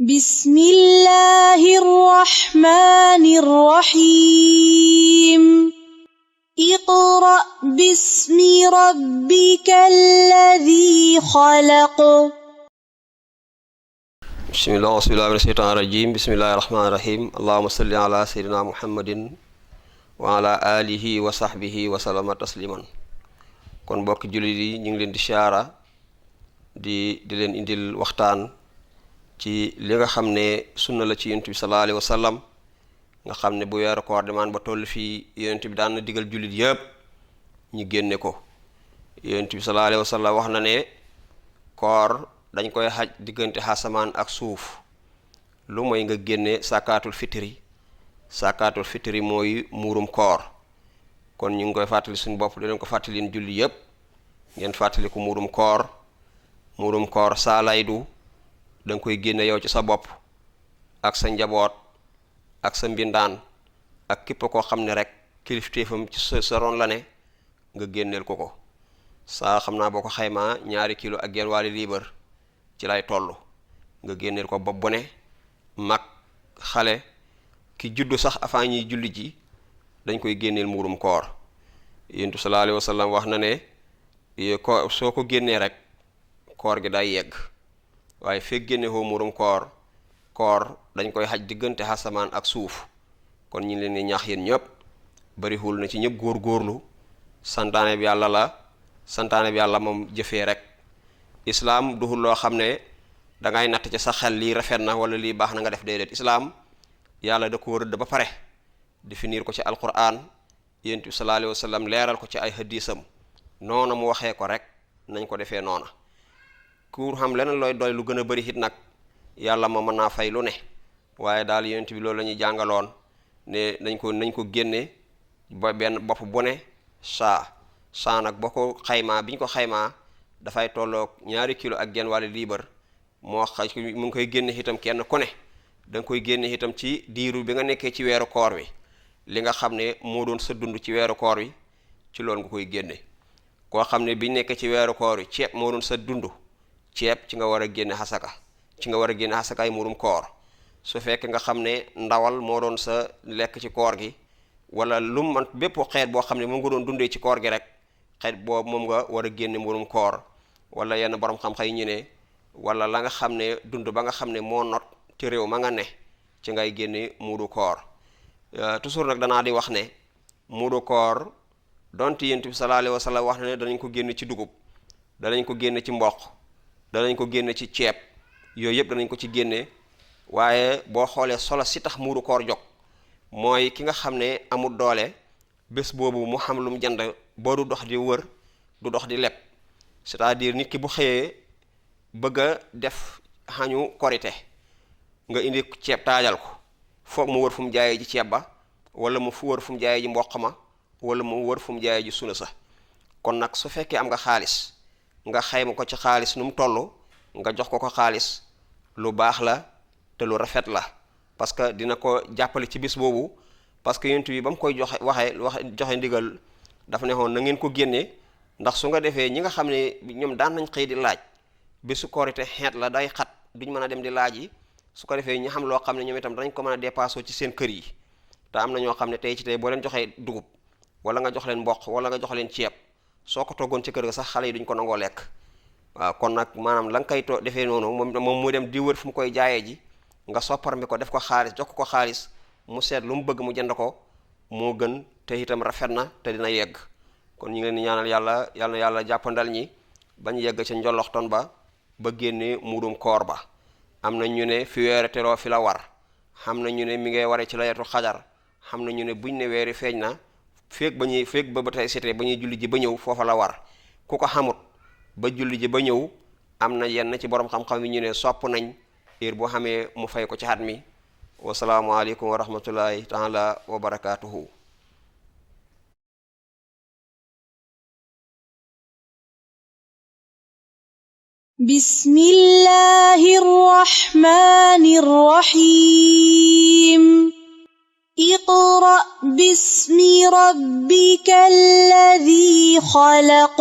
بسم الله الرحمن الرحيم اقرأ باسم ربك الذي خلق بسم الله من الشيطان الرجيم بسم الله الرحمن الرحيم اللهم صل على سيدنا محمد وعلى آله وصحبه وسلم تسليما kon mbokk jullit yi ñu ngi leen di siyaara di leen indil waxtaan ci li nga xam ne sunna la ci yonent bi sallallahu alayhi wa sallam nga xam ne bu weeru koor demaan ba toll fii yonent bi daan na digal jullit yëpp ñu génne ko. yonent bi sallallahu alayhi wa sallam wax na ne koor dañ koy xaj diggante asamaan ak suuf lu mooy nga génne sakaatul fitri mooy muurum koor. kon ñu ngi koy fàttali suñu bopp di leen ko fàttali leen julli yëpp ngeen fàttali ko muurum koor saa laydu da nga koy génne yow ci sa bopp ak sa njaboot ak sa mbindaan ak képp koo xam ne rek kilifteefam ci sa ron la ne nga génneel ko saa xam naa boo ko xaymaa 2 kilo ak genn wàlli liibar ci lay toll nga génneel ko bopp bu ne mag xale ki juddu sax avant ñuy julli ji dañ koy génneel muurum koor. Yonent bi sallallahu alayhi wa sallam wax na ne ko soo ko génnee rek koor gi day yegg waaye fekk génne hoo muurum koor dañ koy xaj diggante asamaan ak suuf. kon ñu leen di ñaax yéen ñëpp bariwul na ci ñëpp góorgóorlu santaane bi yàlla moom jëfee rek. islaam duhul loo xam ne dangay natt ci sa xel lii rafet na wala lii baax na nga def déedéet. islaam yàlla da ko rëdd ba pare définir ko ci alquran yonent bi sallallahu alayhi wa sallam leeral ko ci ay hadisam noona mu waxee ko rek nañ ko defee noona. ku xam leneen looy doy lu gën a bari it nag yàlla ma mën naa fay lu ne waaye daal yonent bi loolu la ñuy jàngaloon ne nañ ko génne ba benn bopp bu ne saa nag boo ko xaymaa bi ñu ko xaymaa dafay tolloog 2 kilo ak genn wàllu liibar moo xay mu ngi koy génne itam kenn ku ne da nga koy génne itam ci diiru bi nga nekkee ci weeru koor wi li nga xam ne moo doon sa dund ci weeru koor wi ci loolu nga koy génne. koo xam ne bi nekkee ci weeru koor wi ceeb moo doon sa dund ceeb ci nga war a génne xasaka ay muurum koor. su fekkee nga xam ne ndawal moo doon sa lekk ci koor gi wala lu man bépp xeet boo xam ne moom nga doon dundee ci koor gi rek xeet boobu moom nga war a génne muurum koor. wala yenn borom xam-xam yi ñu ne wala la nga xam ne dund ba nga xam ne moo not ci réew ma nga ne ci ngay génne muudu koor. toujours nag danaa di wax ne muudu koor donte yonent bi sallallahu alayhi wa sallam wax na ne danañ ko génne ci dugub danañ ko génne ci mboq danañ ko génne ci ceeb yooyu yëpp danañ ko ci génne waaye boo xoolee solo si tax muudu koor jóg mooy ki nga xam ne amul doole bés boobu mu xam lu mu jënd boo du dox di wër du dox di leb. c'est-à-dire nit ki bu xëyee bëgg a def xañu korite nga indi ceeb taajal ko foog mu wër fu mu jaayee ji ceeb ba wala mu fu wër fu mu jaayee ji mboq ma wala mu wër fu mu jaayee ji suna sa. kon nag su fekkee am nga xaalis nga xayma ko ci xaalis nu mu toll nga jox ko xaalis lu baax la te lu rafet la parce que dina ko jàppale ci bis boobu. parce que yonent bi ba mu koy joxe ndigal dafa ne woon na ngeen ko génnee ndax su nga defee ñi nga xam ne ñoom daan nañ xëy di laaj bésu korite xeet la day xat duñ mën a dem di laaj yi su ko defee ñu xam loo xam ne ñoom itam danañ ko mën a dépassé ci seen kër yi. te am na ñoo xam ne tey boo leen joxee dugub wala nga jox leen mboq wala nga jox leen ceeb soo ko toggoon ci kër ga sax xale yi duñ ko nangoo lekk. waaw kon nag maanaam la nga koy defee noonu moom muy dem di wër fu mu koy jaayee ji nga sopparmi ko def ko xaalis jox ko xaalis mu seet lu mu bëgg mu jënd ko moo gën te itam rafet na te dina yegg. kon ñu ngi leen di ñaanal yàlla jàppandal ñi bañ yegg ca njoloxton ba génne muurum koor ba. am na ñu ne fi weere teroo fi la war xam na ñu ne mi ngay waree ci laylatul xadar xam na ñu ne buñ ne weeri feeñ na feeg ba tey seetee ba ñuy julli ji ba ñëw foofa la war. ku ko xamut ba julli ji ba ñëw am na yenn ci borom xam-xam yi ñu ne sopp nañ heure boo xamee mu fay ko ci at mi. wasalaamu aleykum wa rahmatullahi taala wa barakaatuhu. بسم الله الرحمن الرحيم اقرأ باسم ربك الذي خلق